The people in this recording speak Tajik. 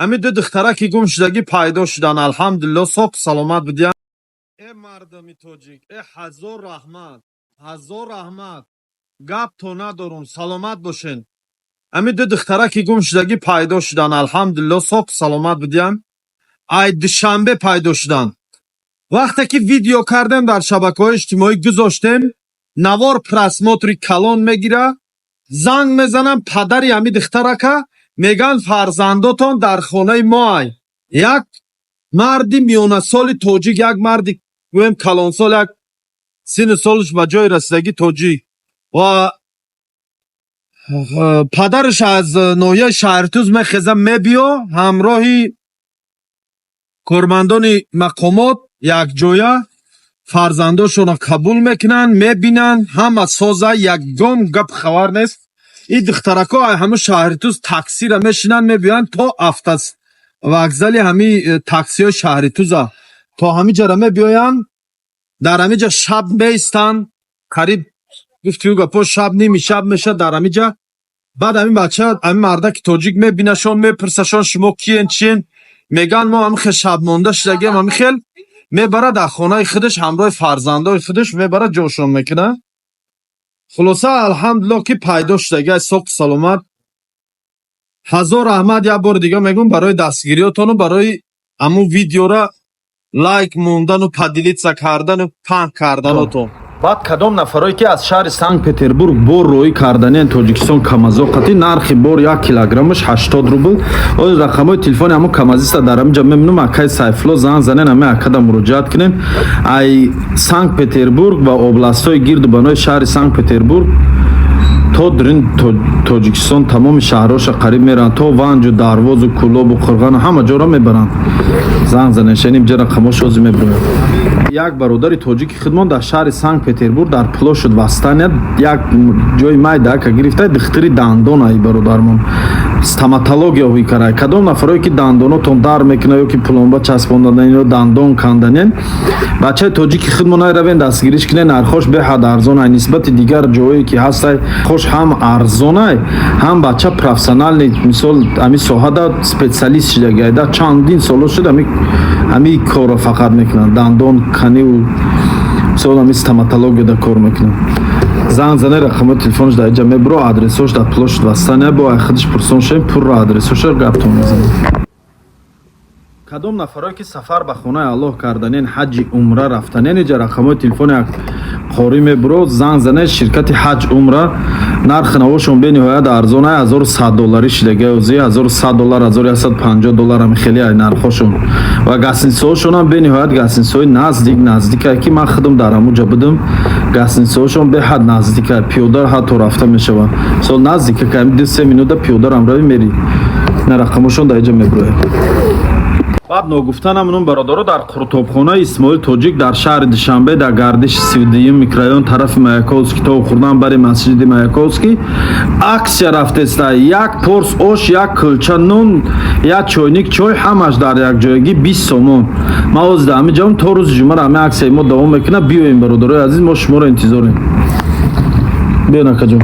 Ами ду духтараки гум шудагӣ пайдо шудан, алҳамдулилло, соҳ саломат будиян. Э, мардуми тоҷик, э, ҳазор раҳмат, ҳазор раҳмат, гап то надорум, саломат бошен. Ами ду духтараки гум шудагӣ пайдо шудан, алҳамдулилло, соҳ саломат будиян. Ай Душанбе пайдо шудан. Вақте ки видео кардем, дар шабакаҳои иҷтимоӣ гузоштем, навор просмотри калон мегира. Занг мезанам падари ҳами духтарака, мегӯянд, фарзандотон дар хонаи мо. Ай як марди миёнасоли тоҷик, як марди, гӯем, калонсол, як синну солаш ба ҷои расидагӣ тоҷик ва падараш аз ноҳияи Шаҳритуз мехеза, мебиё, ҳамроҳи кормандони мақомот якҷоя фарзандошонро қабул мекунанд, мебинанд, ҳама соза, ягон гап хабар нест. Ин духтарако ай ҳамун Шаҳритуз таксира мешинанд, мебиёянд то автовокзали ҳами таксиҳои Шаҳритуза, то ҳамин ҷара мебиёянд, дар ҳамин ҷа шаб меистанд. Қариб, гуфтию гапо, шаб, ними шаб мешавад дар ҳамин ҷа. Баъд ҳамин бача, ҳамин мардаки тоҷик мебинашон, мепурсашон, шумо киен, чиен? Мегӯянд, мо ҳамин хел шабмонда шудагием. Ҳамин хел мебарад дар хонаи худаш, ҳамроҳи фарзандои худаш мебарад, ҷошон мекунад. Хулоса, алҳамдулилло, ки пайдо шудагӣ, соҳу саломат. Ҳазор раҳмат, як бори дига мегӯм, барои дастгириётону барои ҳамун видеора лайк мондану поделиться кардану паҳн карданотон. Баъд кадом нафарое ки аз шаҳри Санкт Петербург бор роҳӣ карданиян Тоҷикистон, камазо қатӣ, нархи бор 1 килограммаш 80 рубл. Оз рақамҳои телефони ҳамон камазиста дар ҳаминҷа мемонам, акаи Сайфулло, занг занен, ҳамин акада муроҷиат кунем. Ай Санкт Петербург ва областҳои гирду банои шаҳри Санкт Петербург то дурин Тоҷикистон, тамоми шаҳрҳоша қариб мераванд, то Ванҷу, Дарвозу, Кӯлобу, Қурғану ҳама ҷоро мебаранд. Занг занен, шеним ҷа рақамҳош ҳозир мебирояд. Як бародари тоҷики худмон дар шаҳри Санкт Петербург, дар площадь Восстания як ҷои майда гирифта, духтури дандон ай бародармон, стоматология ҳуй карай. Кадом нафарое ки дандонотон дар мекунад ё ки пломба часпондадан ё дандон канданен, бачаи тоҷики худмон ай, равен, дастгириш кунен. Нархош беҳад арзон ай нисбати дигар ҷое ки ҳастай. Хош ҳам арзонай, ҳам бача профессиональный, мисол, ҳами соҳада специалист шидаги, да чандин соло шуд ҳами корро фақат мекунанд, дандон каниву, мисол, ҳами стоматологияда кор мекунанд. Занг зане, рақамҳои телефонш дар иҷа мебиро, адресош дар площадь Восстания. Бо ай худиш пурсон шавем, пурра адресоша гаптон мезанем. Кадом нафарое ки сафар ба хонаи Аллоҳ карданен, ҳаҷи умра рафтанен, иҷа рақамҳои телефони як қорӣ мебуро, занг зане, ширкати ҳаҷ умра. Нархи навошон бениҳоят арзон ай, 1100 долларӣ шидаги ози, 1100 доллар, 1150 доллар, ами хеле ай нархошон. Ва гостиницаҳошонам бениҳоят гостиницаҳои наздик наздикай, ки ман худам дар ҳамуҷа будам. Гостиницаҳошон беҳад наздикай, пиёда ҳатто рафта мешавад. Мисол, наздика, ками 2-3 минута пиёдарам рави, мери. На, рақамошон дар иҷа мебурояд. Баъд ногуфта намонум, бародаро, дар қуртобхонаи Исмоил Тоҷик дар шаҳри Душанбе, дар гардиши 32-юм микрорайон, тарафи Маяковский, то хурдан бари масҷиди Маяковский, акция рафтеста: як порс ош, як кӯлча нон, як чойник чой, ҳамаш дар якҷоягӣ 20 сомон. Ман ҳозир дар ҳамин ҷавом, то рӯзи ҷумъара ҳамин аксияи мо давом мекунад. Биёем, бародарои азиз, мо шуморо интизорем. Биё, накаҷон.